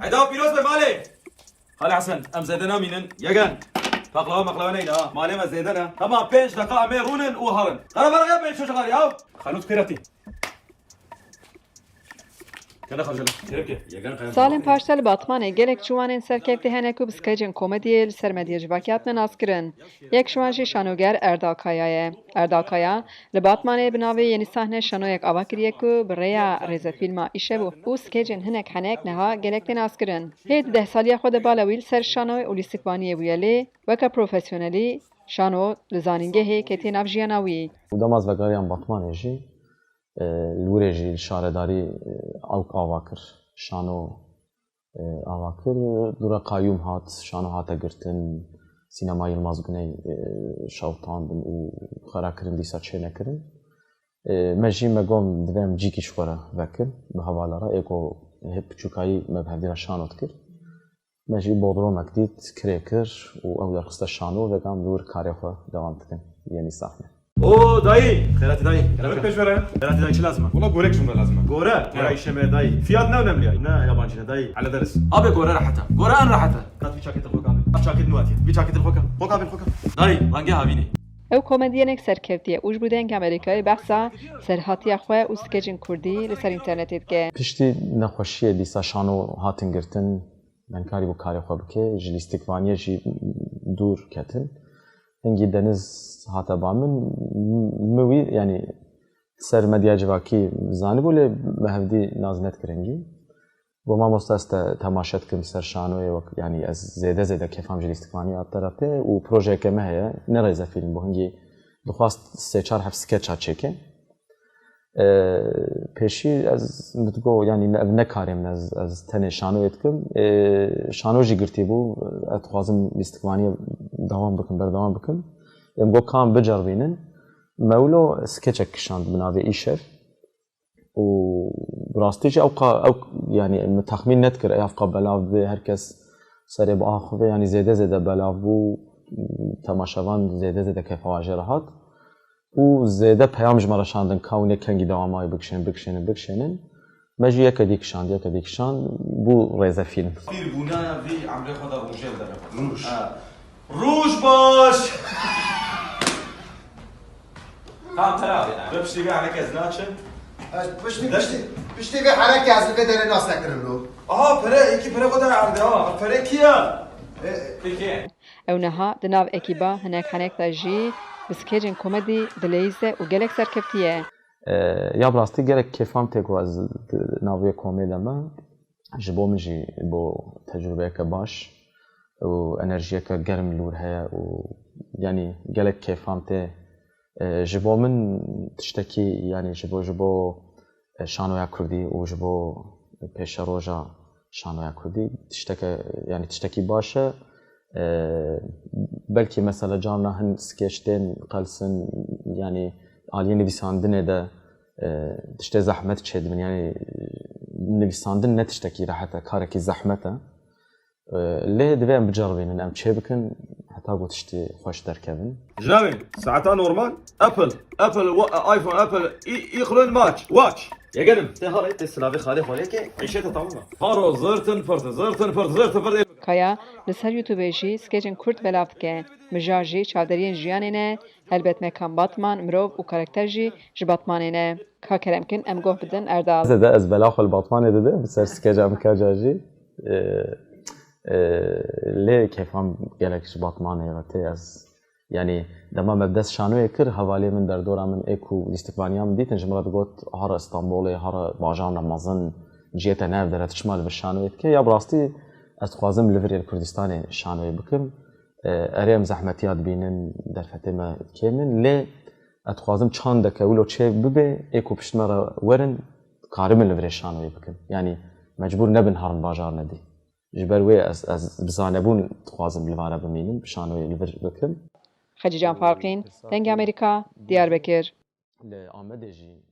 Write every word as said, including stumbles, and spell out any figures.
Eda pîroz be malê. Xalê Hesen, em zêde namînin. Yegen. Paxlawa maxlawa neyne ha. Malê me zêde ne. Tamam, pênc deqa em ê rûnin û herin. Qere vere ya pênc çocuklar ya. Xanût pêratî. Kene xercele. Kerem ke. Yegen xeyan. Salên paşde li Batmanê gelek ciwanên serkevtî hene ku bi skecên komediyê li ser medya civakî hatine naskirin. Yek ji wan jî şanoger Erdal Kaya ye. Erdal Kaya li Batmanê bi navê Yenî Sahne şanoyek ava kiriye ku bi rêya rêzefîlma Îşev û, û skecên hinek henek niha gelek tê naskirin. Hê di deh saliya xwe de bala wî li ser şanoyê û lîstikvaniyê bûye, lê weke profesyonelî şano li zanîngehê ketiye nav jiyana wî. Û dema ez vegeriyam Batmanê jî, e, li wirê jî li şaredarî, e, awk ava kir. Şano, e, ava kir. Dûre qayûm hat, şano hate girtin. Sînema Yilmaz Guney, e, şewitandin û xera kirin, dîsa çê nekirin. E, me jî me got, divê em cîkî ji xwe re vekin, bi hevala re. Ê ku hê piçûkayî me bi hevdî re şano dikir. Me jî bodromek dît, kirê kir û ew derxiste şano, vêga em li wir karê xwe dewam dikin. Yenî sahne. O dayî, xêratî dayî. Xêratî pêş were. Xêratî dayî, çi lazim e? Wala gorek ji min re lazim e. Gore? Gore. Ya. Îşe me dayî. Fiyat ne önemli yani. Ne yabancı ne dayî. Hallederiz. Abi gore rehet e. Gore en rehet e. Kat vî çakêtê xwe ka. Ev çakêt nû hatiye. Vî çakêtê xwe ka. Xwe ka bin xwe ka. Dayî, rengê havînê. Ew komedyenek serkevtî ye û ji bo Dengê Amerîkayê behsa serhatiya xwe û skecên kurdî li ser înternetê dike. Piştî nexweşiyê dîsa şano hatin girtin. Benkarî bû karê xwe bike, ji lîstikvaniyê jî dûr ketin. Hingî Deniz hate ba min, min wî, yanî ser medya civakî zanibû, lê me hevdî nas nedikir hingî. Got, mamoste, ez te temaşe dikim ser şanoyê, wek, yanî ez zêde zêde kêfam ji lîstikvaniyê hat te re tê û projeyeke me heye, ne rêzefîlm bû, hingî dixwast sê çar heft skeça çêke. E, pêşî ez min digot, yanî ne, ev ne karê min, ez, ez tenê şanoyê dikim. E, şano jî girtî bû, ez dixwazim lîstikvaniyê dewam bikim, berdewam bikim. Em got, ka em biceribînin. Me wilo skeçek kişand bi navê Îşev. Û bi rastî jî ew qa-, ew, yanî min texmîn nedikir, ey ev qa belav dibe, her kes serê biaxive, yanî zêde zêde belav bû, temaşevan zêde zêde kêfa wan jê re hat. Û zêde peyam ji me re şandin, ka hûn ê kengî dewama wê bikişênin, bikişênin, bikişênin. Me jî yeke dî kişand, yeke dî kişand, bû rêzefîlm. Pîrbûna vî emrê xwe de rûjê li derve. Rûj. Ha. Rûj baş! Tam tera bê. Bi piştî vê herek ez naçim. Ez piştî, piştî, piştî vê herek ez li vê derê nas nekirim lo. Aha, pere, yekî pere xwe de erde ha. Pere kî ya? E, Peki. Ew niha di nav ekîba hinek henek de jî bi skecên komedî dileyîze û gelek serkevtî ye. E, ya bi rastî gelek kêfam tê ku ez di nav vê komê de me. Ji bo min jî bû tecrubeyeke baş û enerjiyeke germ li wir heye û, yanî, gelek kêfam tê. E, ji bo min tiştekî, yanî ji bo, ji bo, e, şanoya kurdî û ji bo pêşeroja şanoya kurdî tişteke, yanî tiştekî baş e. E, belkî mesela carna hin skeç tên qelsin, yanî aliyê nivîsandinê de, e, tiştê zehmet çêdibin. Yanî nivîsandin ne tiştekî rehet e, karekî zehmet e. E, lê divê em biceribînin, em çê bikin heta ku tiştî xweş derkevin. Jinavê, saeta normal, Apple, Apple, wa-, iPhone, Apple, i-, iqlon maç, watch. Yegenim, tê halê, tê silavê xalê xwe lê ke, îşê te tamam e. Faro, zirtin pırt, zirtin pırt, zirtin pırt. Kaya li ser YouTubeê jî skecên kurt belav dike. Mijar jî çavderiyên jiyanê ne, helbet mekan Batman, mirov û karakter jî ji Batmanê ne. Ka kerem kin em goh bidin Erdal. Zêde ez bela xwe li Batmanê dide, bi ser skeca mikaca jî. E, e, lê kêfam gelek ji Batmanê re tê ez. Yanî dema me bi dest şanoyê kir, hevalê min, derdora min, ê ku lîstikvaniya min dîtin, ji min re digot, here Stenbolê, here bajarna mezin, cihê te ne ev der e, tu çima li vir şanoyê dikê? Ya bi rastî ez dixwazim li virê li Kurdistanê şanoyê bikim. E, erê em zehmetiya dibînin, derfetê me kêm in, lê ez dixwazim çandeke wilo çê bibe, ê ku pişt me re werin, karibin li virê şanoyê bikin. Yanî mecbûr nebin herin bajarine dî. Ji ber wê ez, ez bi zanebûn dixwazim li vare bimînim, bi şanoyê li vir bikim. Xecîcan Farqîn, Dengê Amerîka, Diyarbekir. Li Amedê jî